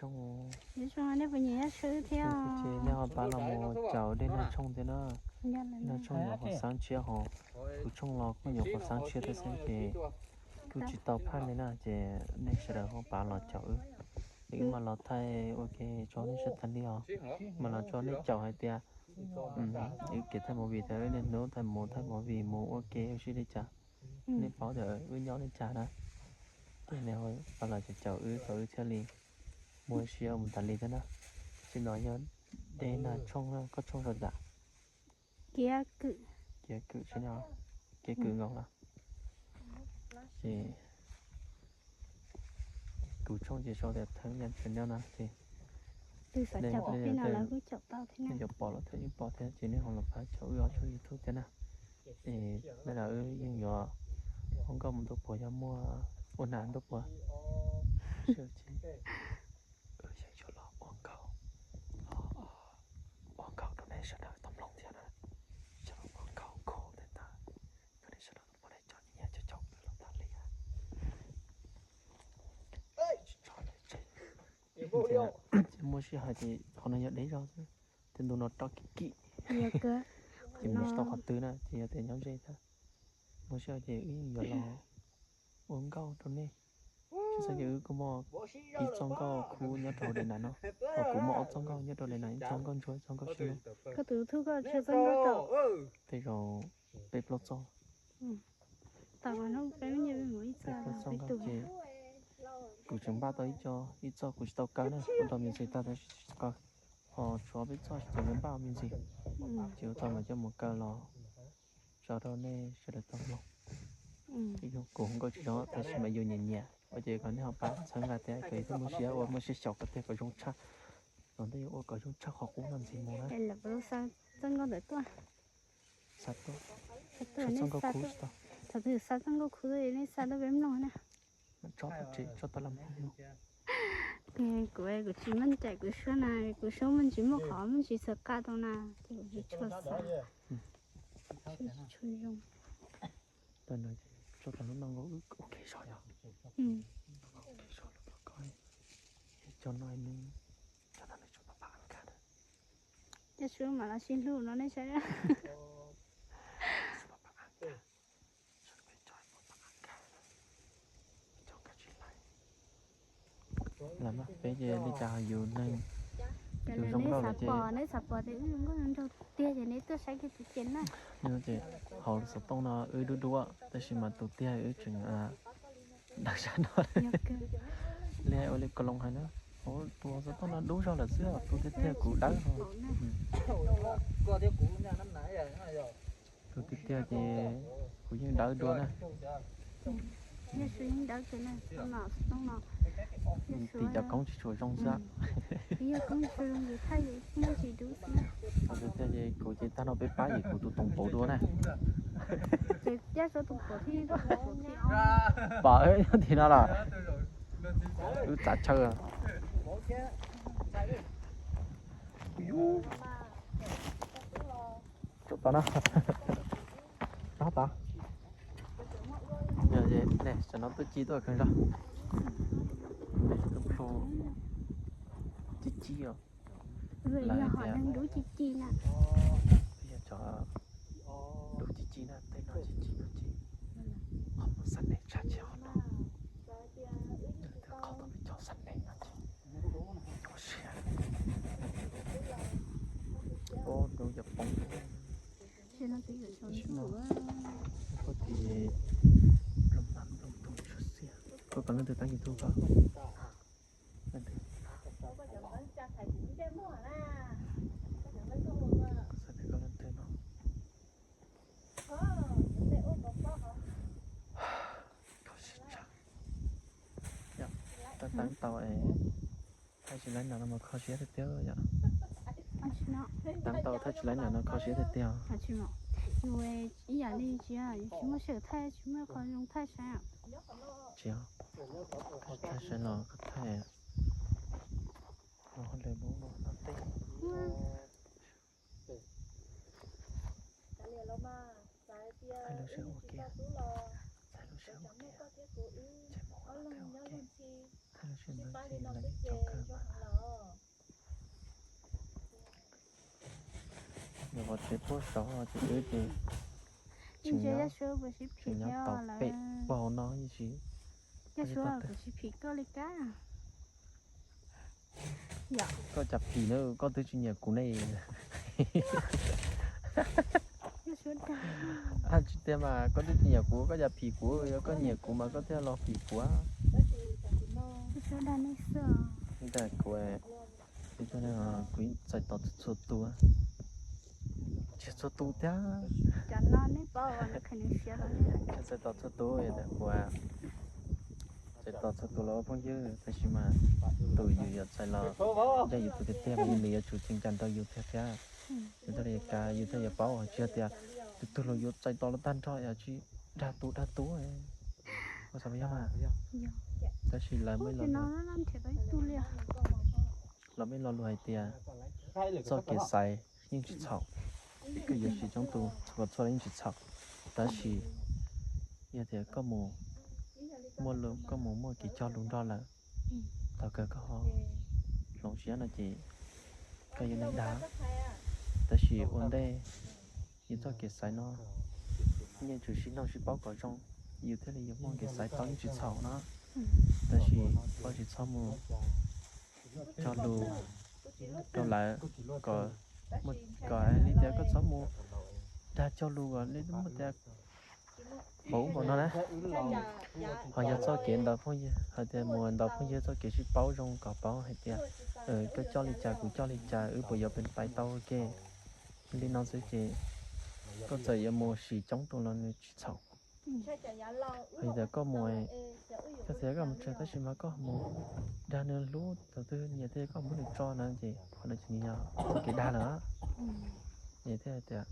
Tshooj, nej puas nyiam Yaj Swb thiab? Ces nej ho pab los mus caum dej Nag Tshooj thiab na. Nag Tshooj nyuam qhuav xab tshiab hos, kuv tshooj los kuj nyuam qhuav xab tshiab thiab xwb ces kuj tsis tau phaj li na. Ces nej sawv daws ho pab los caum wb, wb mam los thaij ua ke tso nej saib tag li os. Mam los tso nej caum hais tias wb kev thaij movie thiab wb niaj hnub thaij mus thaij movie mus ua ke ua si li cas, nej paub tias wb nyob li cas na. Ces nej ho pab los caum wb kom wb thiaj li muaj siab mus tas li thiab na. Tsis no yog dej Nag Tshooj na, koj tshooj zoo cas? Kiav kwm, kiav kwm tsis no, kiav kwm nkaus lawm. Ces kuv tshooj ces sau tias Thawj Yaj Channel no ces nej yuav pom los thiab yeej pom thiab ces nej ho los pab caum wb ob tshooj YouTube thiab na. Es lawv wb yeej yuav ua nkauj mus ntuj puag, yog muaj ua nas ntuj puag, wb yeej yuav los ua nkauj, ua nkauj rau nej sawv daws tau mloog thiab na. Sawv daws ua nkauj kho tej ntawd, kom nej sawv daws tau muaj nej cov nyiam cov caum wb los tas li. Ces muaj sij hawm ces qhov no yog deb zog xwb, tej ntu no rov kim kim, ces mus tsis tau qhov twg na, ces yog tias nyob ze thiab. Muaj sij hawm ces wb yeej yuav los ua nkauj rau nej. Tsis xav ces wb kuj muaj ib txoj nkauj khub nyob rau hauv daim nas no, ho kuv muaj ob txoj nkauj nyob rau daim nas, ib txoj nkauj ntsuab, ib txoj nkauj tsis ntsuab. Koj tus YouTube koj tshuav txoj nkauj tau tej zaum peb plaub txoj. Peb plaub txoj nkauj ces kuv tseem npaj tau ib co, ib txoj kuv tsis tau kaw na, ua rau music tag tab sis tsis tau kaw. Ho tshuav peb txoj ces yuav npaj ua music, ces ua txog mas coj mus kaw los tso rau nej sawv daws tau mloog. Kuv hu nkauj tsis zoo tab sis mas yus nyiam nyiam ua ces kom nej ho pab txhawb nqa thiab kom yus thiaj muaj siab ua, muaj siab xyaum kom tiag kom zoo tshaj. Los ntej yuav ua kom zoo tshaj qhov qub no ntxiv mus na. Xa tuaj, xa tuaj, thaum twg xa txoj nkauj khub tuaj nej xa tuaj peb mloog na. Tso tau tsev, tso tau lam mloog. Kuv, kuv tsis meej cai kuv suab na, kuv suab me ntsis muaj qhov me ntsis txawm qab tau na, ces kuv tsis tshua xav, tsis tshua zoo. Tso tau lub no nkaus ua ke zog yog, ua ke zog los ko, cov no nws, cov no nws tsuas pab pab nkag na. Cov suab mam los sib hlub no nej saib. Lam mas peb ces li cas yus neeg, yus zoo nkauj lawm ces, ces hauv xov tooj no wb dub dub tab sis mas tus tiag wb tseem daws sab no. Li ua li Koos Loos hais na, tus hauv xov tooj no dub zog lawm xwb, tus tiag tiag kuv dawb. Tus tiag tiag ces kuv yeej dawb dua na. Tim cov koob tsis tshua zoo xwb. Tus tiag ces kuv ces tag no peb pab ces kuv tus toom pauv dua na. Pom tim no los wb txav chaw. Tso tod na. Tab tod. Tam no tuaj ci tuaj kawg zog. Tus plhu ci ci os. Lawv tias dub ci ci na. Yog cov dub ci ci na, tej no ci ci no ces qhov muag xab nees tshaj tsis qhov no. Qhov tau peb cov xab nees no ces nyuaj siab. Ub, dub cov poob. Ub, ces lub mam lub tus tshua xiab. Koj kov leej twg tab YouTube koj? Leej twg? Xav tias koj leej twg no. Kho siab tshaj. Yog, tab tab tau es thaij tsis laib no mas kho siab tiag tiag yom. Tab tau thaij tsis laib no no kho siab tiag tiag. Ib yam li tsis, yus tsis muaj sij hawm thaij, tsis muaj qhov zoo thaij saib. Tsis, thaij saib los koj thaij. Los lawm mus no tej. Thaij lub sij hawm ua ke, thaij lub sij hawm ua ke, thaij lub sij hawm ntawd ces lawv cov kawg mas Yog qhov tsev puag saud ces wb ces tseem nyob tau pem puag hauv no ib si. Koj cas phim na, koj twb tsis nyiam kuv ne. Tsis tiag mas koj twb tsis nyiam kuv, koj cas phim kuv, yog koj nyiam kuv mas koj thiaj los phim kuv. Kuv txais tos txhua tus, tsis txhua tus thiab. Txais tos txhua tus, kuv txais tos txhua tus los ua phooj ywg, tab sis mas tus yus yuav txais los yog yus tus tiag tiag, yus nws yuav tsum ceev cas rau yus tiag tiag. Yus thiaj li kav, yus thiaj yuav paub, tsis yog tias tus twg los yuav txais tos los tag nrho, yog tsis dag tus dag tus. Tab sis lawv muaj ib lo lus hais tias txoj kev xaiv yeej tsis txhaum. Koj yuav siv coob tus txhua txhua los yeej tsis txhaum, tab sis yog tias koj mus muaj, koj mus muaj kev cog lus nrog lawm, thaum kawg koj ho hloov siab no ces koj yuav neeg dag. Tab sis ua ntej yus txoj kev xaiv no yeej tsum sib nug sib paub kom zoo, yus thiaj li yuav muaj kev xaiv tau yeej tsis txhaum no. Tab sis koj tsis txhob mus cog lus rau lawv, kom, kom li tias koj txhob mus dag cog lus kom li muaj tias npaum ub npaum no na. Ho yog txoj kev ntaus phooj ywg, hais tias mus ntaus phooj ywg txoj kev sib paub zoo kom paub hais tias koj coj li cas kuv coj li cas, wb puas yuav pais tau ua ke. Li no xwb ces koj txawm yuav mus siv coob tus los nws tsis txhaum. Hais tias koj mus, koj txiv koj mus tsev tab sis mas koj mus dag nws hlub thaum twg nyiam thiaj koj muab nws tso na ces qhov no ces nws yog txoj kev dag lawm. Nws thiaj hais tias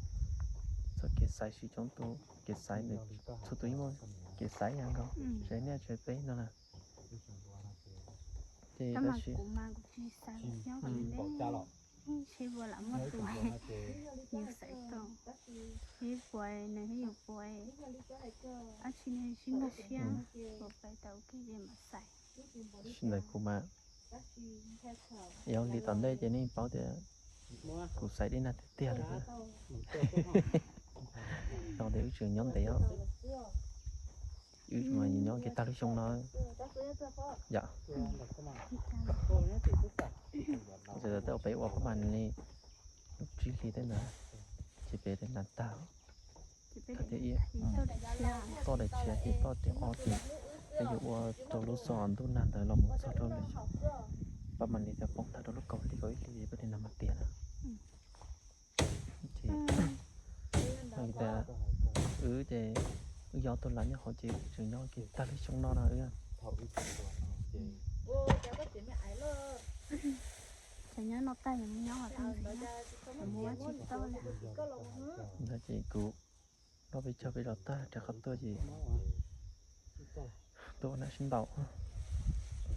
txoj kev xaiv siv coob tus, kev xaiv nws txhua tus yeej muaj kev xaiv ib yam nkaus, tsis hais nej tsis hais peb no na. Ces tab sis sib ntawm kuv mas, yog li tom ntej ces nej paub tias kuv xaiv dej nag tiag tiag lawm. Yog tias wb tseem nyob ntev os, wb mas nyob kev tag lub xyoo no yom. Txawm tias peb ua pab mas li lub tsib hlis tej ntawd ces peb nas tag. Thaum tias ib, toj daim tshiab ces toj tias ob ces peb yuav ua rau lub xyoo ntuj nag ntawd los mus txog rau lub pab mas li tias poob tag rau lub kaum hli kaum ib hli peb li nas mas tiag na. Ces tias wb ces wb yog tus laus nyob hauv ces tseem nyob kev tag lub xyoo no no wb. Ces kuv nrog peb cog peb zos tag rov qab tuaj ces tuaj ua nam sib ntaus.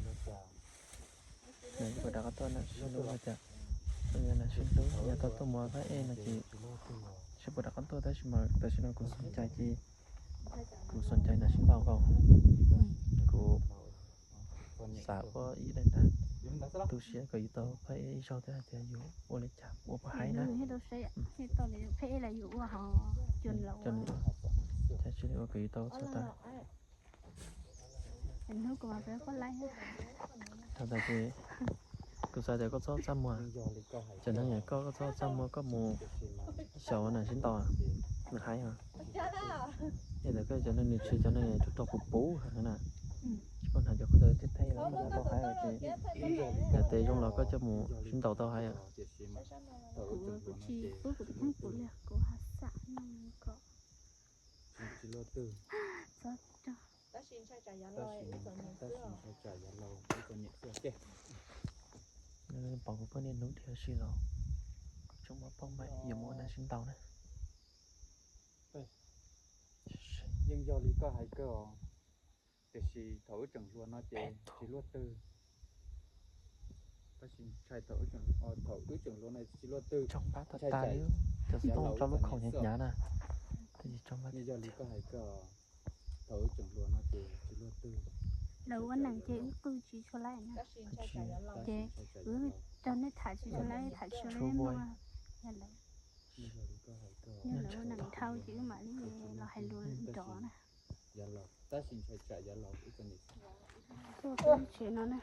Nws rov qab tuaj nam sib hlub tias, tuaj ua nam sib hlub, yog tau tuaj mus phab ej no ces seb puas rov qab tuaj, tab sis mas tam sim no kuv xom cai ces kuv xom cai nam sib ntaus nkaus. Kuv xav ua ib daim tag, tu siab kom yus tau phab ej ib zaug thiab hais tias yus ua li cas ua puas haib na. Tab sis li ua kom yus tau txog tag. Thaum ntawd ces kuv xav tias koj txhob txaj muag, cov neeg yam koj, koj txhob txaj muag, koj mus xyaum ua nam sib ntaus nws haib os. Yog tias koj cov neeg nws tsis, cov neeg rog rog puv puv heev na, tsis paub hnav cov qhov ntawd thiab, tau haib ces yog tias zoo los koj coj mus sib ntaus tau haib os. Pom kuv poj niam hnub dhia si los kuv tseem muab poj npaim yuav mus ua nam sib ntaus na. Yeej yog li koj hais kawg os, tiam sis thaum wb tseem hluas no ces tsis luaj twg. Tab sis ntshai thaum wb tseem hluas no tsis luaj twg. Tsob npab tas tas li, cov xov tooj rau lub khoom hnyav hnyav na. Yeej yog li koj hais kawg os, thaum wb tseem hluas no ces tsis luaj twg. Lawv ua neeg ces wb qw tsis tshua laib na. Ces wb rau nej tham tsis tshua laib, tham tsis tshua laib muaj yog lawv. Yog lawv ua neeg dhau ces wb mam li los hais lus nrov na. Tuaj peb lub tsev no na,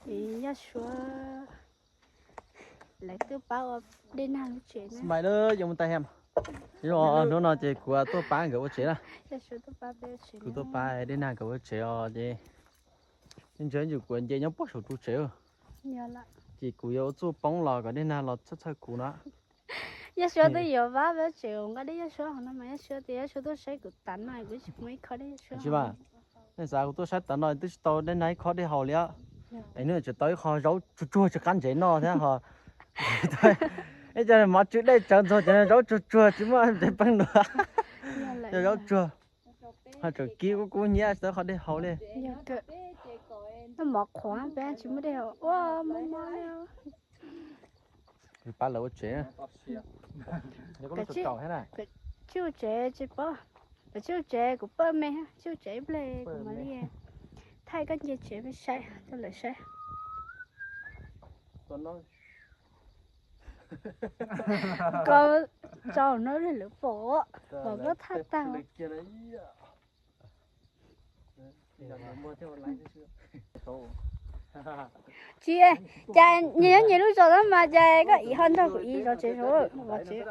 ces Yaj Suav lawv tuaj pab ua Dej Nag lub tsev na. Hnub no ces kuv tuaj pab nkawd ua tsev na. Kuv tuaj pab Dej Nag nkawd ua tsev os ces ntsia yus kuv nce nyob puag saum ru tsev. Ces kuv yuav ua txuj poob los kom Dej Nag los txhawj txhawj kuv no. Yaj Suav twb yuav pab peb tsev nqa dej Yaj Suav hauv no mas Yaj Suav tias Yaj Suav tuaj saib kuv tav no kuv tsis muaj ib khob dej Yaj Suav. Nej xav kuv tuaj saib tav no twb tsis tau Dej Nag ib khob dej haus li os. Es hnub tseem tau ib qho zaub tsuag tsuag tsis qab ntsev noj thiab ho. Ib co mov tsw dej tsawv ntxog ces zaub tsuag tsuag tsis muaj ntsev peeb dua. Yog zaub tsuag, ho tseem kib kub kub hnyiab tsis tau ib qho dej haus li. Mov qhuav peb tsis muaj dej haus ua mob mob li. Pab lawv ua tsev. Tsis ua tsev tsis paub, tsis ua tsev kuv pab me, tsis ua tsev ib pliag kuv mam li thaij koj nce tsev peb saib, tuaj lawm saib. Koj tso no lwm pom, pom koj thaj tag. Tsis, cas nyias nyob nyias lub zos tab mas cas koj ib ho nrog kuv ib zov tsev zov tsev.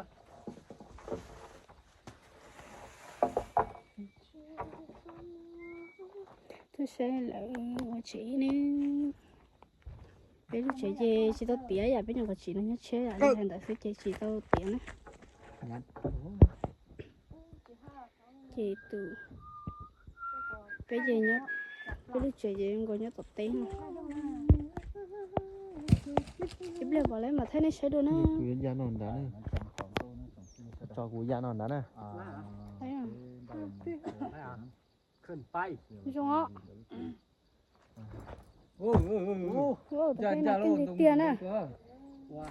Tuaj saib lawv ua tsev ne. Peb lub tsev ces tsis tau tiav yam peb nyuam qhuav tsim no nyob tshiab yam li ntawd xwb ces tsis tau tiav na. Ces tus, peb ces nyob, peb lub tsev ces nkaus nyob tom teb no. Ib pliag pom lawm mam thaij nej saib dua na. Tso kuv ya no ntawd na. Zoo os. Tus pheej no keej tiag tiag na.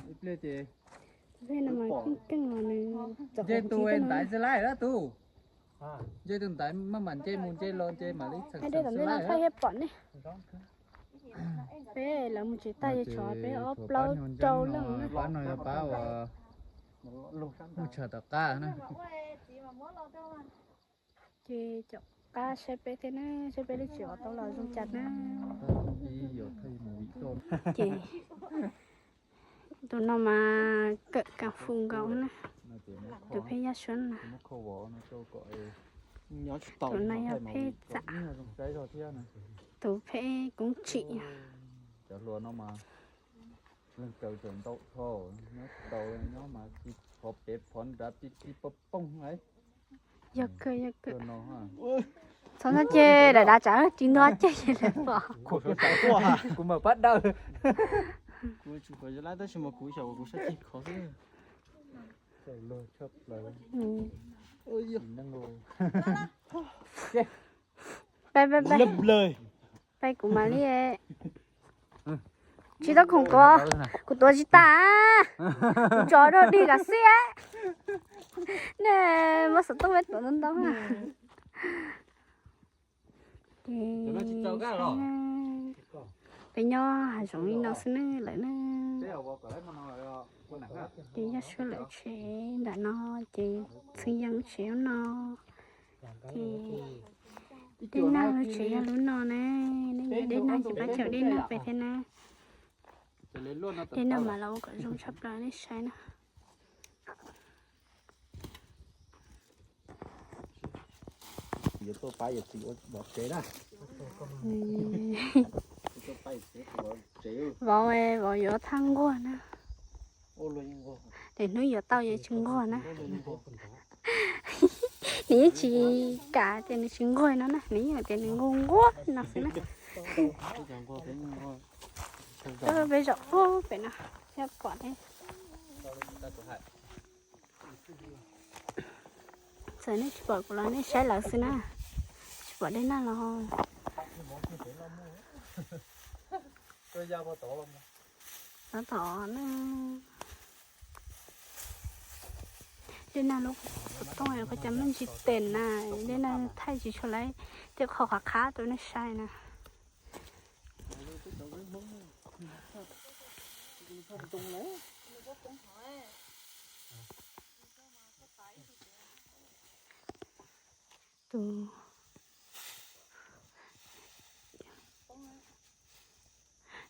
Tus pheej no mas keej keej los nws txawm nce tus ntaiv xwb laij tus. Nce tus ntaiv maj mam nce mus nce los nce mam li txheem dej tom ntej no thaij thiab pom ne. Peb lawv mus tsev tag ces tshuav peb ob plaub rau leej na. Pab no yog pab uas muaj chaw tom qab na. Ces cov qab saib peb thiab na, saib peb lub tsev ua tau los zoo cas na. Ces tus no mas kawm kas fus nkaus na, tus pheej yaj suab na. Tus no yog pheej txam, tus pheej koob tsim. Leej kaw tseem ntau dhau, nyob tsis tau, nyob mas tsis phov pem phov nrad pib pib poob poob lauj. Yog kawg, yog kawg. Txhob nyob ces dav dav tsam tsis nto ces lawv pom. Kuv mam pab daws. Kuv tsis pom lawm tab sis mas kuv xyaum kuv sab ceg khov xwb. Peb, peb, peb. Peb kuv mam li. Tsis tau khoom tuav, kuv tuav tsis tas. Kuv tso rau dig kav xij. Nej muab xov tooj peb tuav ntau ntau. Ces peb nyob hav zoov li no xwb ne lawm ne. Ces yog suab lawv tsev ntawm no, ces txheej yeej tsev no. Ces dej nag lub tsev yog lub no na, nej nyiam dej nag ces pab caum dej nag pem thiab na. Dej nag mas los ua kom zoo tshaj plaws nej saib na. Yuav tuaj pab yawm txiv ua tsev na. Vauv, vauv yuav thaj nquag na. Niaj hnub yuav tau yuav tsis nquag na. Nws yeej tsis kam tias nws tsis nquag no na, nws yeej hais tias nws nquag nquag no xwb na. Peb zaum ub pem no thiaj pom ne. Txawm nej tsis pom kuv los nej saib lawv xwb na, tsis pom dej nag los. Tab tom na, dej nag lub xov tooj qhov cas muaj ntsis tes na, dej nag thaij tsis tshua laiv, tej qho qhov qhab rau nej saib na. Tus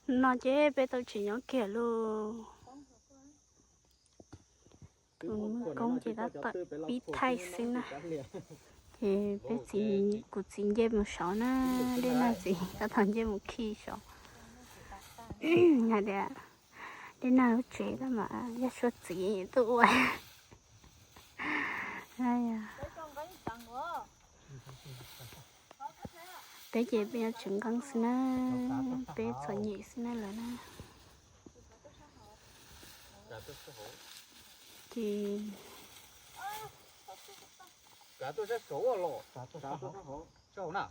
no ces peb tau tseem nyob kiag lauj. Tus koob ces tab tom pib thaij xwb na. Ces peb txiv, kuv txiv nce mus saud na, dej nag txiv tab tom nce mus khi saud. Hais tias dej nag lub tsev tab mas yog suav txiv tuaj ua. Peb ces peb yuav tseem nqeeb xwb na, peb txom nyem xwb na lawm na. Ces kav tuaj sab saud los, kav tuaj sab saud na,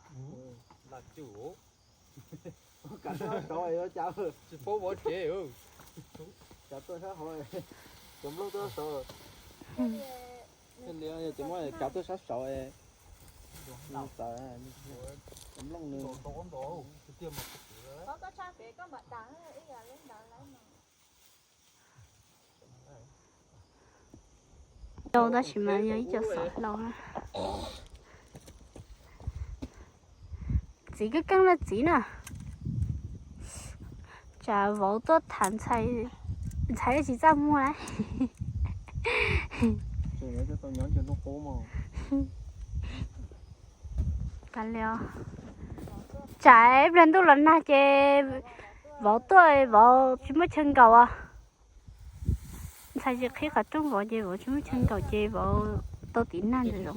lam cus. Kav tuaj sab saud, tsis paub vov tsev. Kav tuaj sab hauv, cov nplooj tuaj sab saud. Li yog ces muab kav tuaj sab saud, txawv, cov nplooj nws. Tau tab sis mas yog ib co xov hlau na. Txiv kab keeb na txiv na. Tsam vauv tuaj tham ntxhais, ntxhais tsis txaj muag na. Kav liam, tsam ib pliag ntuj los nag ces vauv tuaj vauv tsis muaj chaw nkaum as. Ntxhais tsis qhib qhov rooj vauv ces vauv tsis muaj chaw nkaum ces vauv tau tiv nag ntawm zoov.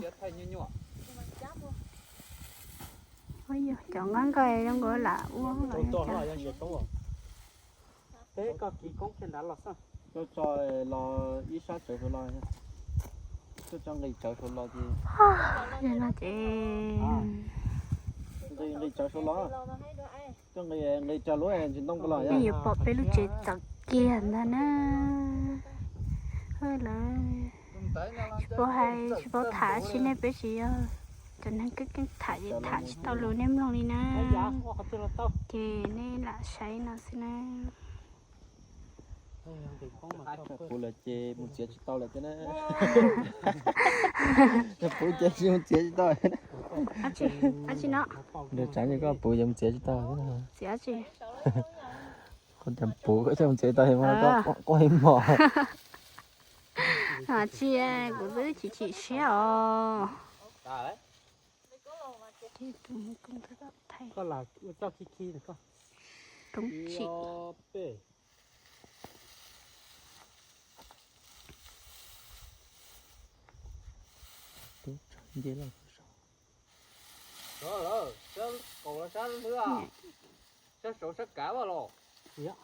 Cov nqeeb nkaus zoo nkaus lam ua los yog. Peb koj kiv koob kiag nrad los xwb. Koj tso los ib sab tsawv saud los, koj tso nqis tsawv saud los ces. No ces nqis, nqis tsawv saud los. Koj nqis, nqis tsawv lub ntsis ntoo ko los. Nej yuav pom peb lub tsev txawv kiag ntag na. Lawv tsis paub hais tsis paub tham tsis, nej peb tsis yog cov neeg keej keej tham ces tham tsis tau lus nej mloog li na. Ces nej lam saib no xwb na. Puv lawm ces mus txiav tsis tau lawm thiab na. Puv ces mus txiav tsis tau. Dab tsi no? Nrog tsav koj puv ces mus txiav tsis tau. Txiav tsis. Koj tias puv koj coj mus txiav tau mas koj ib mos. Tsis, kuv twb chim chim siab os. Roob tsim.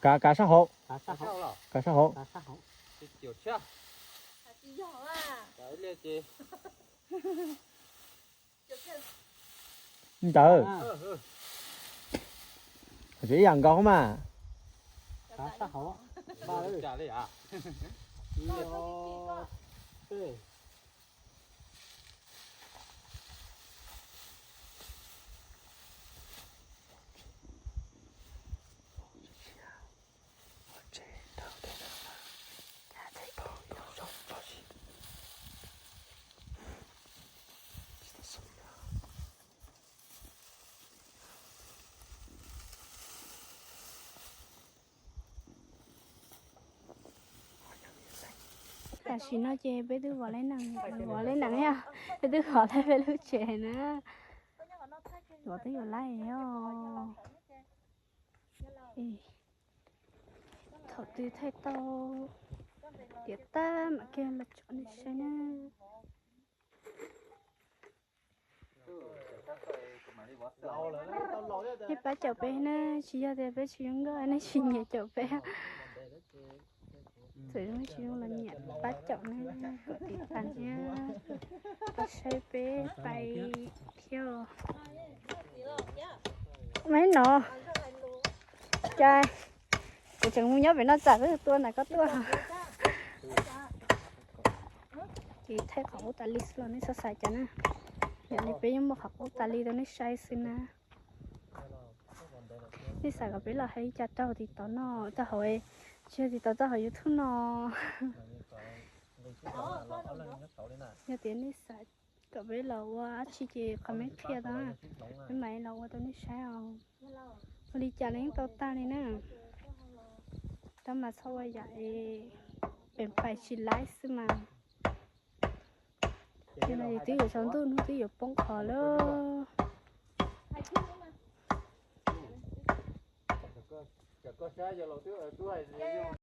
Kav, kav sab hauv. Kav sab hauv. Ntawd. Tsev ib yam nkaus mas. Tam sim no ces peb twb vov leb nees, vov leb nees, peb twb vov leb peb lub tsev na. Vov twb yuav laib os. Thaum twg thaij tau tiav tab mam kiag los tsom nej saib na. Nej pab caum peb na, tsis yog tias peb tsis zoo nkauj nej tsis nyiam caum peb. Txawm zoo tsis zoo los nyiam pab caum na, kom tiv tas thiab, saib peb pais thiab. Maiv no, cas kuv tseem mus nyob pem no tsam tua ntawm koj tuaj. Ces thaij qhov qub tas li xwb los nej txhob xav cas na. Yog li peb yeej muaj qhov qub tas li rau nej saib xwb na. Nej xav kom peb los hais li cas rau hauv TikTok no, rau hauv, tsis yog TikTok, rau hauv YouTube no. Yog tias nej xav Kom peb los ua dab tsi ces qhov me qhia tau na, peb mam los ua rau nej saib os. Ua li cas los yeej tau tag li na. Tab mas txhob ua yam es peem pais tsis laib xwb mas. Ces no ces twb yuav tsaus ntuj, hnub twb yuav poob qho lawm.